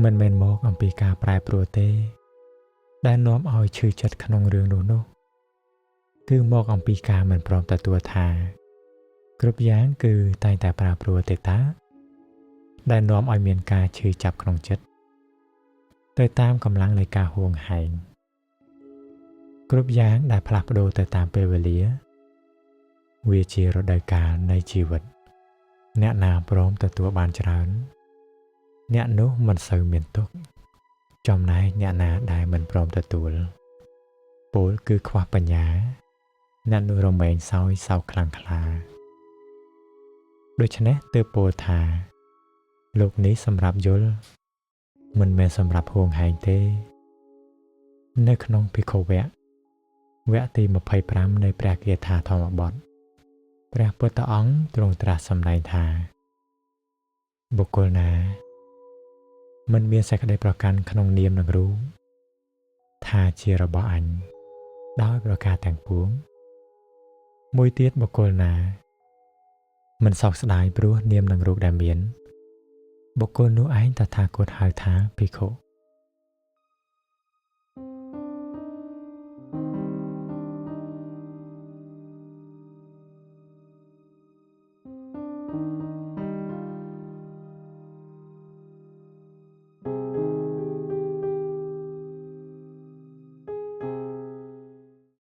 មិនមែនមកអំពីការប្រែប្រួលទេ ដែលនាំឲ្យឈឺចិត្តក្នុងរឿងនោះនោះ គឺមកអំពីការមិនព្រមទទួលថា គ្រប់យ៉ាងគឺតែងតែប្រែប្រួលទេតា ដែលនាំឲ្យមានការឈឺចាប់ក្នុងចិត្តទៅតាមកម្លាំងនៃការហួងហែងគ្រប់យ៉ាងដែលផ្លាស់ប្ដូរទៅតាមពេលវេលា វាជារដូវកាលនៃជីវិត អ្នកណាព្រមទទួលបានច្រើន អ្នកនោះមិនសូវមានទុក្ខចំណែកអ្នកណាដែលមិនព្រមទទួលពោលគឺខ្វះបញ្ញា អ្នកនោះរមែងសោយសោកខ្លាំងក្លាដូច្នេះទើបពោលថា លោកនេះសម្រាប់យល់មិនមែនសម្រាប់ហួងហែងទេ នៅក្នុងភិក្ខុវគ្គវគ្គទី25នៃព្រះគាថាធម្មបទព្រះពុទ្ធអង្គទ្រង់ត្រាស់សម្ដែងថា បុគ្គលណា មិនមានសេចក្តីប្រកាន់ក្នុងនាមនិងរូបថាជារបស់អញដោយប្រការទាំងពួង មួយទៀតបុគ្គលណា មិនសោកស្ដាយព្រោះនាមនិងរូបដែលមាន បុគ្គលនោះឯងតថាគតហៅថាភិក្ខុ